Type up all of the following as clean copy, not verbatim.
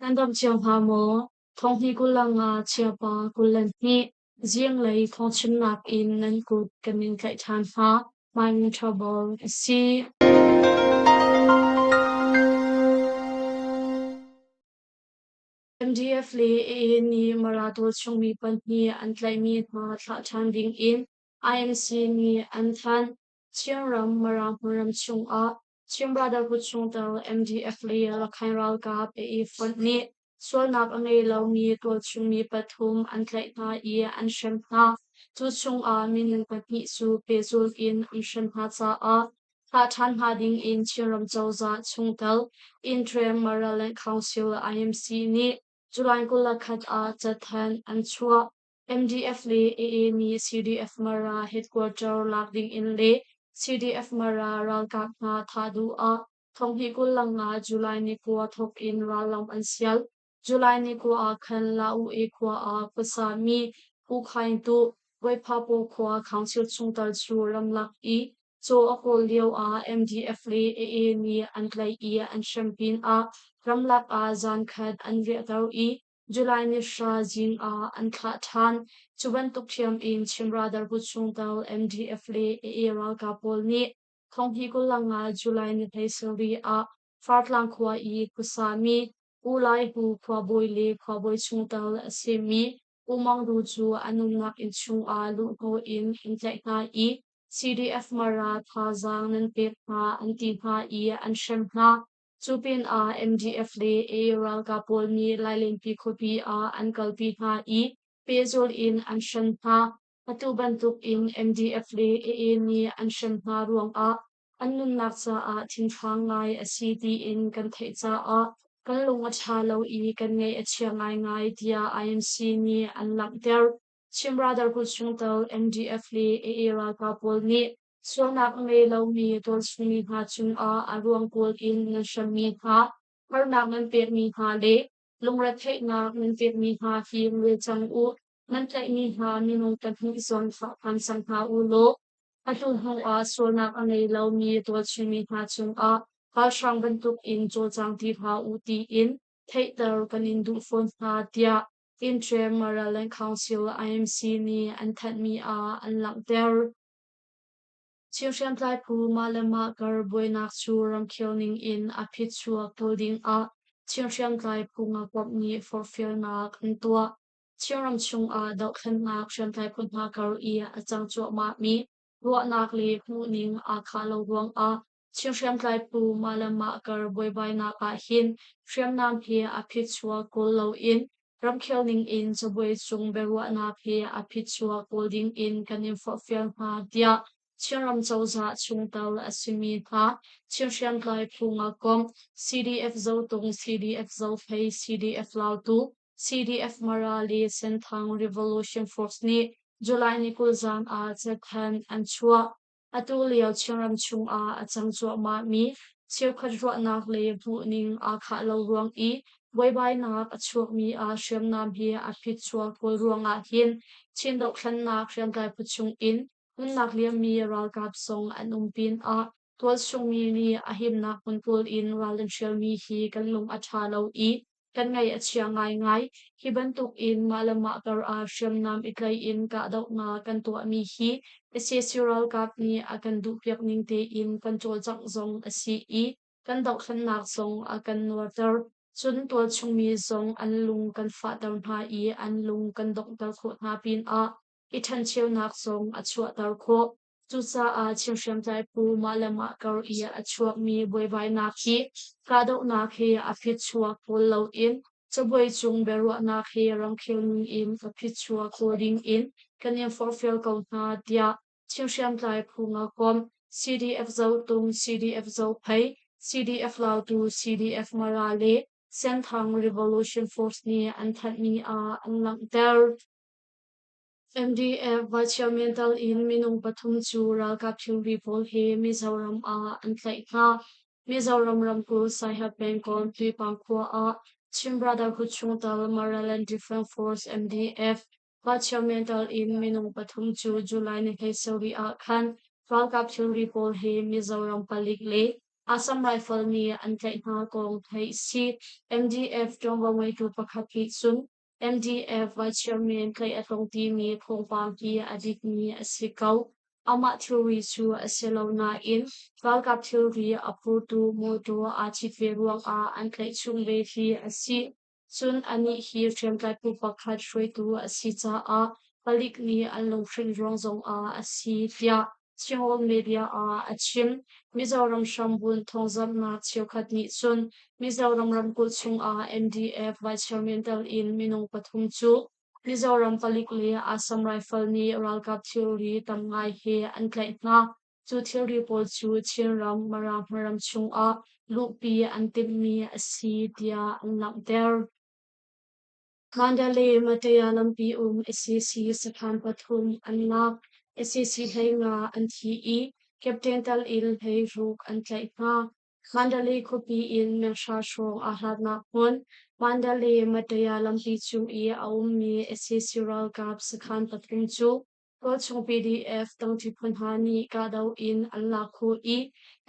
Nan dam cio hnga maw? Thonghni 25 chiapa 22 zinglei thawngchimnak in nan kut kan in tlaih ṭhan hna. My trouble a si. MDF le AA nih Mara tualchungmi pahnih an tlaihmi hna thlah ṭhan dingin IMC nih an thanh. Chinram Mara hmunram chungah Chin Brotherhood chungtel MDF le Rakhine ralkap AA fonh nih sualnak a ngei lomi tualchungmi pathum an tlaih hna i an hrem hna. Cu chungah minung pahnih cu pehzulh in an hrem hna caah thlah ṭhan hna dingin Chinram cozah chungtel Interim Maraland Council IMC nih July 21 ah cathanh an chuah. MDF le AA nih CDF Mara headquarter lak dingin le CDF Mara ralkap hna thah duh ah thonghnih 25 July ni kua thawk in rallam an sial. July ni kua ah khan La-U-E khua ah khuasa mi U Khaing Tu, Voiphapaw khua council chungtel cu ramlak i caw a kawl lio ah MDF le AA nih an tlaih i an hrem pinah ramlak ah zankhat an riahter i July ni hra zing ah an thlah ṭhan. Cu bantuk ṭhiam in Chin Brotherhood chungtel MDF le AA ralkap pawl nih thonghnih 25 July ni 17 ah Fartlang khua i khuasami U Lai Hu khuabawi le khuabawi chungtel a simi U Mang Ru cu a nunnak inn chungah luhhnawh in an tlaih hna i CDF Mara thazaang nan pek hna an ti hna i an hrem hna. Cu pinah MDF le AA ralkap pawl nih Lailenpi khuapi ah an kalpi hna i pehzulh in an hren hna. Atu bantuk in MDF le AA nih an hrem hna ruangah an nunnak caah thinphang ngai a si tiin kan theih caah kan lung a ṭha lo i kan ngaih a chia ngaingai tiah IMC nih an langhter. Chin Brotherhood chungtel MDF le AA ralkap pawl nih sualnak a ngei lomi tualchungmi hna cungah a ruang kawl in nan hremmi hna, harnak nan pekmi hna le lungretheihnak nan pekmi hna hi ngol cang u. Nan tlaihmi hna minung pahnih zong fahphan cang hna u law atu hnuah sualnak a ngei lomi tualchungmi hna cungah ralhrang bantukin cawlcang ti hlah u tiin theihter kan in duh fawn hna tiah Interim Maraland Council IMC nih an thanhmi ah an langhter. Chin hriamtlai phu mah le mah kar buainak cu ramkhel ning in a phichuak kawl dingah Chin hriamtlai phu ngakomh nih forhfialnak an tuah. Chinram chungah dohthlennak hriamtlai phu hna kar i a cang cuahmahmi ruahnak le hmuhning aa khah lo ruangah Chin hriamtlai phu mah le mah kar buaibainak ahhin hriamnam hi a phichuak kawl loin ramkhel ningin cabuai cung biaruahnak hi a phichuak kawl dingin kan in forhfial hna tiah Chinram cozah chungtel a simi hna Chin hriamtlai phu ngakomh CDF Zotung, CDF Zophei, CDF Lautu, CDF Mara le Senthang Revolution Force nih July ni 20 zan ah cathanh an chuah. Atu lio Chinram chungah a cang cuahmahmi cheukhat ruahnak le hmuhning aa khah lo ruang i buaibainak a chuakmi ah hriamnam hi a phichuak kawl ruangah hin Chin dohthlennak hriamtlai phu chungin nunnak liammi ralkap zong an um pinah tualchungmi nih a himnak hmun pawl in ral an hrialmi hi kan lung a ṭha lo i kan ngaih a chia ngaingai. Hi bantuk in mah le mah kar ah hriamnam i tlaih in kahdohnak kan tuahmi hi sac ralkap nih a kan duhpiak ning tein kan cawlcangh zong a si i kan dohthlennak zong a kan nuarter. Cun tualchungmi zong an lung kan fahter hna i an lung kan donghter khawh hna pinah i ṭhencheunak zong a chuahter khawh. Cucaah Chin hriamtlai phu mah le mah kar i a chuakmi buaibainak hi kahdohnak he a phichuak kawl loin cabuai cung biaruahnak he ramkhel ning in a phichuak kawl ding in kan in forhfial ko hna tiah Chin hriamtlai phu ngakom CDF Zotung, CDF Zophei, CDF Lautu, CDF Mara le Senthang Revolution Force nih an thanhmi ah an langhter. MDF Vice-Chairman tal in minung pathum cu ralkap thilri pawl he Mizoram ah an tlaih hna. Mizoram ramkulh Saiha pengkomh Tuipang khua ah Chin Brotherhood chungtel Maraland Defence Force MDF Vice-Chairman tal in minung pathum cu July ni 17 ah khan ralkap thilri pawl he Mizoram palik le. Assam Rifle nih an tlaih hna kong theih si. MDF ṭuanvo ngeitu pakhat nih cun MDF Vice Chairman tlaih a tong timi thawngpang hi a dikmi a si ko. Amah thilri cu a si lo nain ralkap thilri a phurtu mawṭaw aa cit ve ruangah an tlaih chung ve hi a si. Cun anih hi hriamtlai phu pakhat hruaitu a si caah palik nih an lunghrinh ruang zongah a si tiah Chinrawn media ah a chim. Mizoram hrambunh thawngzamhnak cheukhat nih cun Mizoram ramkulh chungah MDF Vice Chairman tel in minung pathum cu Mizoram palik le Assam Rifle nih ralkap thilri tam ngai he an tlaih hna. Cu thilri pawl cu Chinram Mara hmaram chungah luhpi an timhmi a si tiah an langhter. Mandalay Mataya lampi um sac sakhan pathum an lak. Sac 15 an thi i Captain tal in 16 an tlaih hna. Mandalay khuapi in menghra hrawng aa hlatnak hmun Mandalay Mataya lampi cung i a ummi sac ralkap sakhan pathum cu Tualchung PDF tangṭi phu hna nih kahdoh in an lak khawh i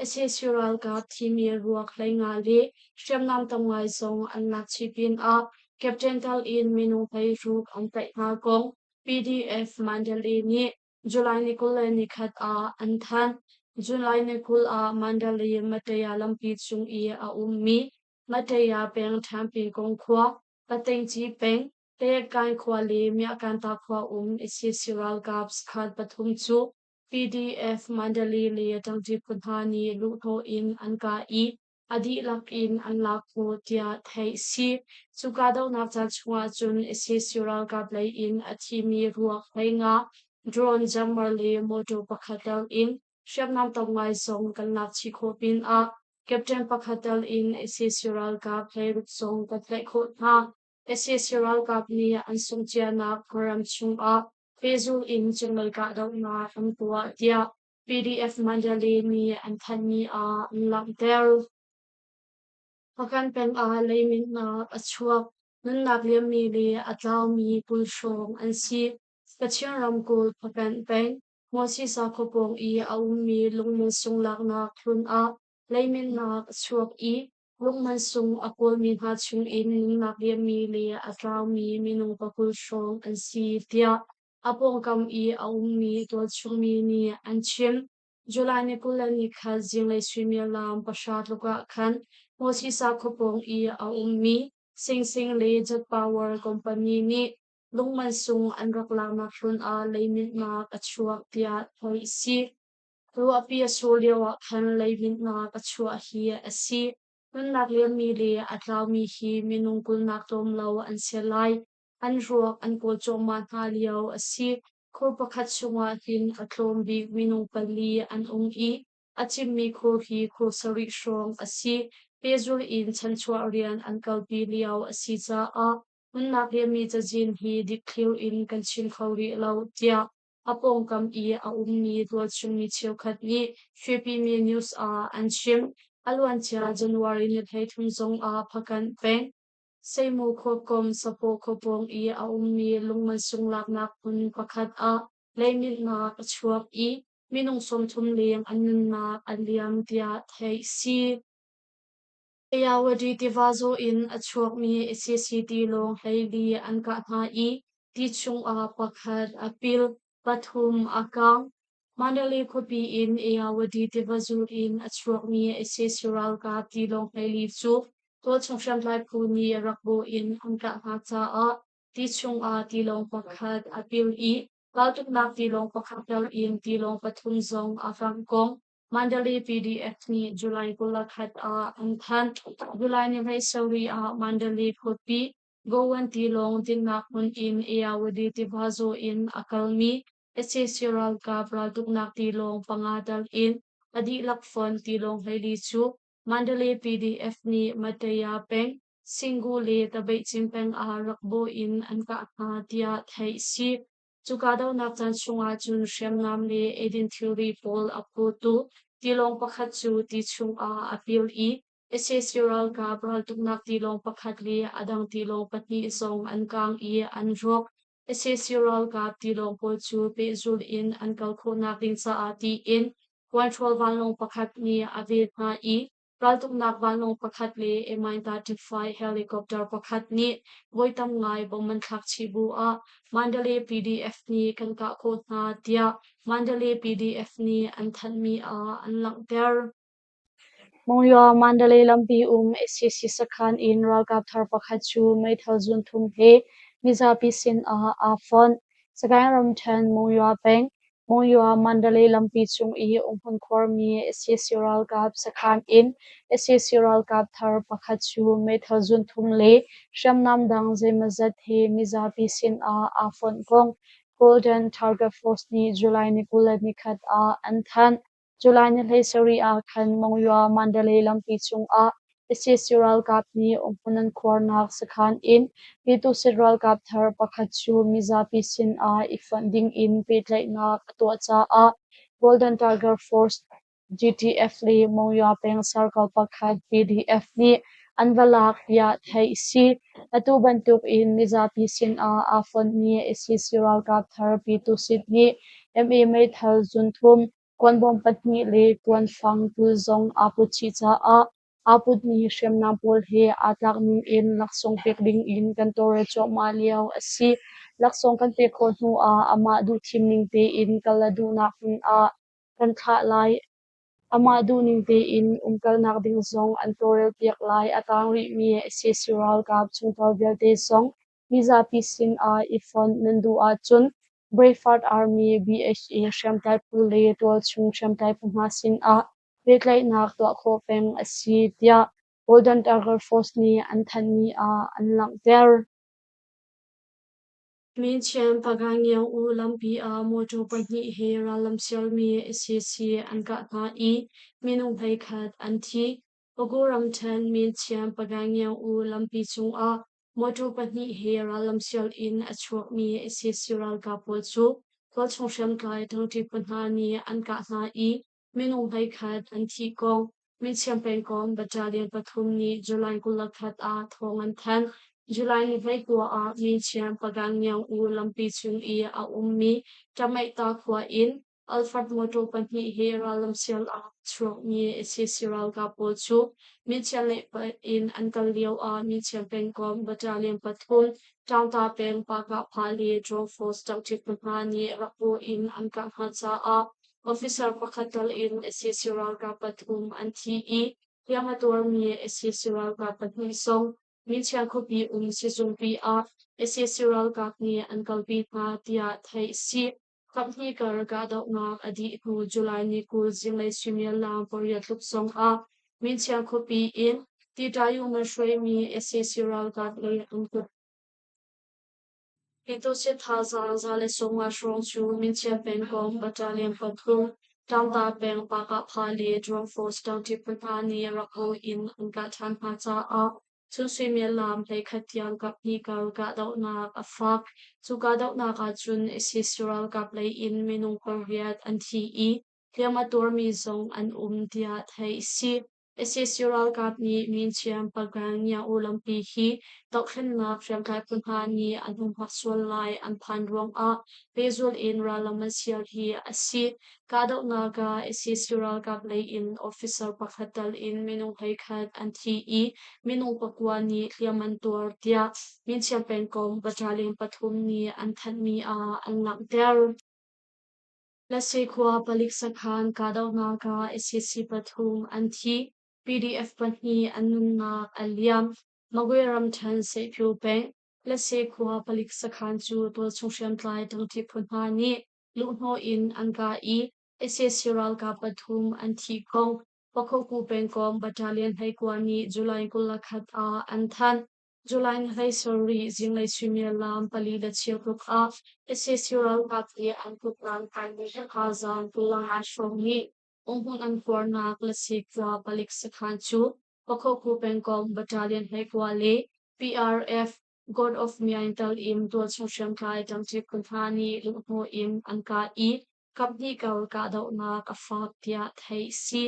sac ralkap thimi ruak 15 le hriamnam tam ngai zong an lak chih pinah Captain tal in minung 16 an tlaih hna kong PDF Mandalay nih July ni 21 ah an thanh. July ni 20 ah Mandalay Mataya lampi cung i a ummi Mataya peng Ṭhanpin kong khua, Patengci peng, Tekai khua le Myakanta khua um sac ralkap sakhan pathum cu PDF Mandalay le ṭangṭi phu hna nih luhhnawh in an kah i a dihlak in an lak khawh tiah theih a si. Cu kahdohnak caan chungah cun sac ralkap lei in a thimi ruak 15, drone jammer le motor pakhat tel in hriamnam tam ngai zong kan lak chih khawh pinah captain pakhat tel in sac ralkap 16 zong kan tlaih khawh hna. Sac ralkap nih an sungcianak khuaram chungah pehzulh in cunglei kahdohnak an tuah tiah PDF Mandalay nih an thanhmi ah an langhter. Hpakant peng ah leiminnak a chuak. Nunnak liammi le a tlaumi 20 hrawng an si. Kachin ramkulh Hpakant peng Hmuasisa khuapawng i a ummi lungmun sung laknak hlun ah leiminnak a chuak i Lungman sung a kawlmi hna chungin nunnak liammi le a tlaumi minung 20 hrawng an si tiah a pawngkam i a ummi tualchungmi nih an chim. July ni 21 zinglei suimilam 9 tluk ah khan Mosisa khuapawng i a ummi Sing Sing le Jet Power Company nih lungman sung an rak laknak hlun ah leiminhnak a chuak tiah theih a si. Ruahpi a sur lioah khan leiminhnak a chuah hi a si. Nunnak liammi le a tlaumi hi minung 20 nak tlawm lo an si lai. An ruak an kawl cuahmah hna lio a si. Khur pakhat chungah hin a tlawm bik minung pali an um i a cimmi khur hi khur sarih hrawng a si. Pehzulh in chanchuah rian an kalpi lio a si caah nunnak liammi cazin hi dikthliar in kan chim kho rih lo, tiah a pawngkam i a ummi tualchungmi cheukhat nih Philippine News ah an chim. A luancia January ni 33 zongah Phakanh peng Seimu khuakom Sapaw khuapawng i a ummi lungmansung laknak hmun pakhat ah leiminhnak a chuak i minung 30 leng an nunnak a liam tiah theih si. Ayeyarwady tiva zaw in a chuakmi sac tilawng 14 an kah hna i ti chungah pakhat a pil, pathum a kang. Mandalay khuapi in Ayeyarwady tiva zul in a chuakmi sac ralkap tilawng 14 cu tualchung hriamtlai phu nih rak bawh in an kah hna caah ti chungah tilawng pakhat a pil i raltuknak tilawng pakhat tel in tilawng pathum zong a kangh kong Mandalay PDF nih July 21 ah an thanh. July ni 17 ah Mandalay khuapi Gowan tilawng dinhnak hmun in Ayeyarwady tiva zaw in a kalmi sac ralkap raltuknak tilawng panga dal in a dihlak fonh tilawng 14 cu Mandalay PDF nih Mataya peng, Singu le Tabeihcin peng ah rak bawh in an kah hna tiah theih a si. Cu kahdohnak caan chungah cun hriamnam le eidin thilri pawl a phurtu tilawng pakhat cu ti chungah a pil i sac ralkap raltuknak tilawng pakhat le a dang tilawng pahnih zong an kaang i an rawk. Sac ralkap tilawng pawl cu pehzulh in an kal khawhnak ding caah tiin. Kuanṭhual vanlawng pakhat nih a vel hna i raltuknak vanlawng pakhat le Mi-35 helicopter pakhat nih voi tam ngai bom an thlak chih bu ah Mandalay PDF nih kan kah khawh hna tiah Mandalay PDF nih an thanhmi ah an langhter. Monywa Mandalay lampi um sac sakhan in ralkap thar pakhat cu meithal zunthum he mizapi sin ah aa fonh. Sagaing ramṭhen Monywa peng, Monywa Mandalay lampi cung i umhmun khuarmi sac ralkap sakhan in sac ralkap thar pakhat cu meithal zunthum le hriamnam dang zeimawzat he mizapi sin ah aa fonh kong Golden Target Force nih July ni 21 ah an thanh. July ni 17 ah khan Monywa Mandalay lampi cungah sac ralkap nih umhmun an khuarnak sakhan in Pyituhsit ralkap thar pakhat cu mizapi sinah i fonh dingin pehtlaihnak a tuah caah Golden Tiger Force GTF le Monywa peng Circle pakhat PDF nih an va lak tiah theih a si. Atu bantuk in mizapi sinah aa fonhmi sac ralkap thar Pyituhsit nih MA meithal zunthum Kuanbawm pahnih le kuanfang 20 zong aa put chih caah aa putmi hriamnam pawl he aa tlak ning in laksawng pek ding in kan tawlrel cuahmah lio a si. Laksawng kan pek khawh hnu ah amah duhthim ning tein kal a duhnak hmun ah kan thlah lai. Amah duhning tein umkalnak ding zong an tawlrelpiak lai. A tang rihmi sac ralkap chungtel vialte zong mizapi sin ah i fonh nan duh ahcun Braveheart Army BHA hriamtlai phu le tualchung hriamtlai phu hna sin ah pehtlaihnak tuah khawh peng a si, tiah Golden Tiger Force nih an thanhmi ah an langhter. Minchian Pagangyang-u lampi ah mawṭaw pahnih he rallam sialmi sac an kah hna i minung 11 an thi. Pago ramṭhen Minchian Pagangyang-u lampi cungah mawṭaw pahnih he rallam sial in a chuakmi sac ralkap pawl cu tualchung hriamtlai ṭangṭi phu hna nih an kah hna i minung 11 an thih kong Minchiam pengkomh Battalion pathum nih July 21 ah thawng an thanh. July ni 29 ah Minchiam Pagangyang-u lampi cung i a ummi Ṭamaihta khua in Alphard mawṭaw pahnih he rallam sial ah a chuakmi sac ralkap pawl cu Minchiam lei in an kal lio ah Minchiam pengkomh Battalion pathum Ṭaungta peng Pahkahphah le Drone Force ṭangṭi phu hna nih rakbu in an kah hna caah officer pakhat tal in sac ralkap pathum an thi i hliam a tuarmi sac ralkap pahnih zong Minchian khuapi um sizungpi ah sac ralkap nih an kalpi hna tiah theih a si. Kaphnih kar kahdohnak a dih hnu July ni 20 zinglei suimilam pariat tluk zong ah Minchian khuapi in Titayuman hruaimi sac ralkap le an kut Hitusit thazaang 150 hrawng cu Minchian pengkomh Battalion pathum, Tlangta peng Pakahpha le Drone Force ṭangṭi phu hna nih rak-aw in an kah ṭhan hna caah chun suimilam 11 tiang kaphnih kar kahdohnak a fak. Cu kahdohnak ahcun sac ralkap lei in minung pariat an thi i hliam a tuarmi zong an um tiah theih a si. Sac ralkap nih Minchiam Pagan Ngiau lampi hi dohthlennak hriamtlai phu hna nih an humhak sual lai an phan ruangah pehzul in rallam an sial hi a si. Kahdohnak ah sac ralkap lei in officer pakhat tal in minung 11 an thi i minung pakua nih hliam an tuar tiah Minchiam pengkomh Battalion pathum nih an thanhmi ah an langhter. Lase khua palik sakhan kahdohnak ah sac pathum an thi, PDF pahnih an nunnak a liam. Magwe ramṭhen Seihpyu peng Lase khua palik sakhan cu tualchung hriamtlai ṭangṭi phu hna nih luhhnawh in an kah i sac ralkap pathum an thih kong Pakhoku pengkomh Battalion 29 nih July 21 ah an thanh. July ni 17 zinglei suimilam pali le cheu tluk ah sac ralkap nih an kutngan kaimi thazaang 25 hrawng nih umhmun an khuarnak Lasik khua palik sakhan cu Pakhoku pengkomh Battalion 29 le PRF God of Myaing tal in tualchung hriamtlai ṭangṭi phun hna nih luhhnawh in an kah i kaphnih kar kahdohnak a fak tiah theih a si.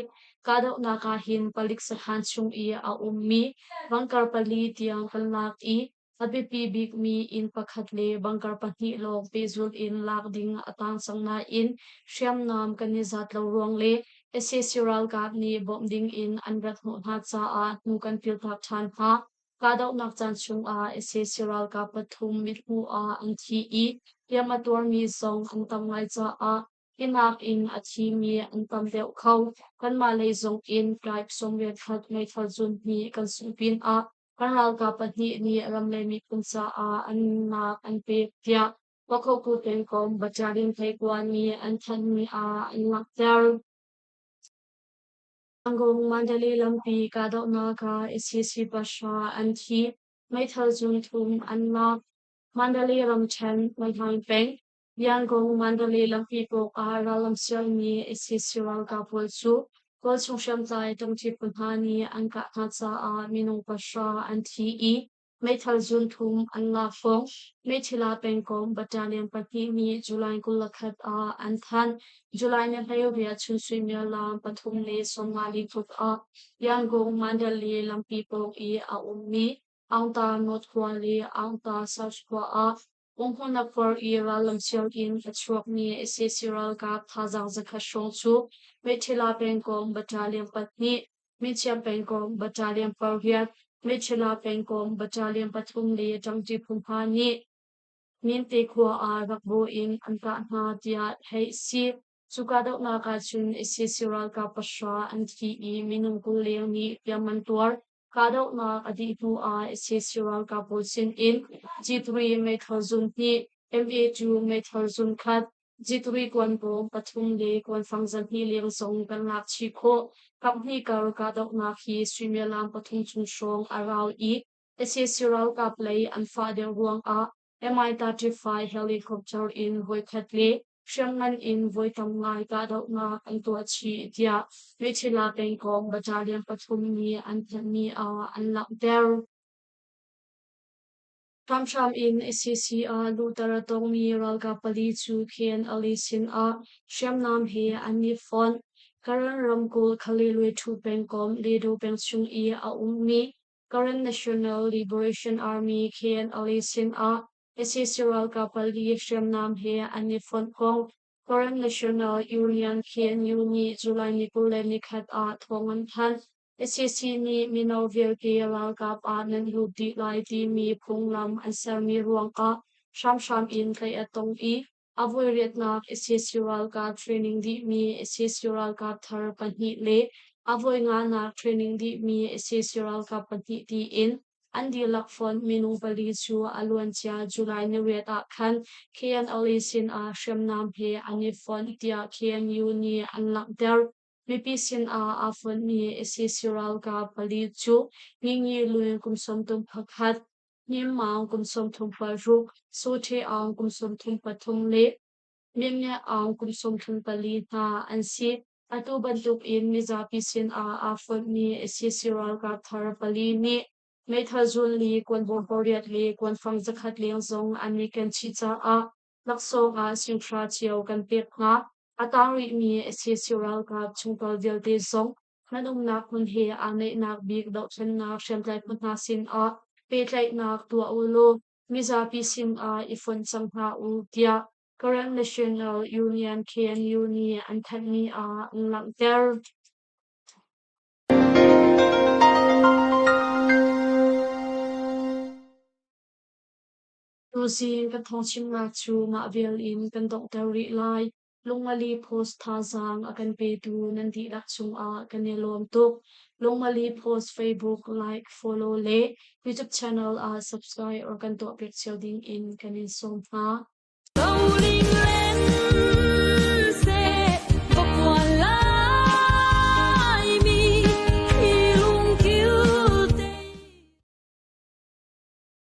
Kahdohnak ah hin palik sakhan chung i a ummi bunker pali tiang kan lak i a biapi bikmi inn pakhat le bunker pahnih lawng pehzulh in lak ding a tang cang nain hriamnam kan i zat lo ruang le Sac ralkap nih bawmh ding in an rat hnawh hna caah hnu kan piltak ṭhan hna. Kahdohnak caan chungah sac ralkap pathum mithmuh ah an thi i hliam a tuarmi zong an tam ngai caah hi nakin a thimi an tam deuh kho. Kanmah lei zong in Type 91 meithal zun hnih kan sungh pinah kan ralkap pahnih nih ram le miphun caah an nunnak an pek tiah Pakhoku pengkomh Battalion Theikua nih an thanhmi ah an langhter. Rangoon Mandalay lampi kahdohnak ah sac pahra an thi, meithal zun thum an lak. Mandalay ramṭhen, Maihlaing peng, Yangon Mandalay lampi pawng ah rallam sialmi sac ralkap pawl cu tualchung hriamtlai ṭangṭi phu hna nih an kah hna caah minung pahra an thi i meithal zun thum an lak fawn. Meithila pengkomh battalion pahnih nih July 21 ah an thanh. July ni 18 chun suimilam 3:54 tluk ah Yangon Mandalay lampi pawng i a ummi Aungta North khua le Aungta South khua ah Umhmun khuar i rallam sial in a chuakmi sac ralkap thazaang zakhat hrawng cu Meithila pengkomh battalion pahnih, Minchiam pengkomh battalion pariat, Meithila pengkomh battalion pathum le ṭangṭi phu hna nih Minte khua ah rak bawh in an kah hna tiah theih a si. Cu kahdohnak ahcun sac ralkap pahra an thi i minung 20 leng nih hliam an tuar. Kahdohnak a dih hnu ah sac ralkap pawl sin in G3 meithal zun hnih, MA2 meithal zun khat, G3 kuanbawm pathum le kuanfang zahnih leng zong kan lak chih khawh. Kaphnih kar kahdohnak hi suimilam pathum chung hrawng a rau i sac ralkap lei an fah deuh ruangah Mi-35 helicopter in voikhat le hriamngan in voi tam ngai kahdohnak an tuah chih tiah Meithila pengkomh battalion pathum nih an thanhmi ah an langhter. Hramhram in sac ah luhter a tongmi ralkap pali cu KNLA sinah hriamnam he an i fonh. Karen ramkulh Khalilwe-Thu pengkomh Ledo peng chung i a ummi Karen National Liberation Army KNLA sinah sac ralkap pali hriamnam he an i fonh kong Karen National Union KNU nih July ni 21 ah thawng an thanh. Sac nih mino vialte ralkap ah nan lut dih lai timi phunglam an sermi ruangah hramhram in tlaih a tong i a voiriatnak sac ralkap training dihmi sac ralkap thar pahnih le a voi nganak training dihmi sac ralkap pahnih tiin an dihlak fonh minung pali cu a luancia July niriat ah khan KNLA sinah hriamnam he an i fonh tiah KNU nih an langhter. Mipi sinah aa fonhmi sac ralkap pali cu Ngingi Lwin kum 31, Hnim Maung kum 36, Saw Htwe Aung kum 33 le Myint Myint Aung kum 34 hna an si. Atu bantuk in mizapi sinah aa fonhmi sac ralkap thar pali nih meithal zun le kuanbawm pariat le kuanfang zakhat leng zong an i ken chih caah laksawng ah singhra cio kan pek hna. A tang rihmi sac ralkap chungtel vialte zong nan umnak hmun he aa naihnak bik dohthlennak hriamtlai phu hna sinah pehtlaihnak tuah u law mizapi sinah i fonh cang hna u tiah Karen National Union KNU nih an thanhmi ah an langhter. Tuzing kan thawngchimnak cu mah vial in kan donghter rih lai. Lungmali Post thazaang a kan petu nan dihlak cungah kan i lawm tuk. Lungmali Post Facebook like, follow le YouTube channel ah subscribe or kan tuahpiak cio ding in kan in sawm hna.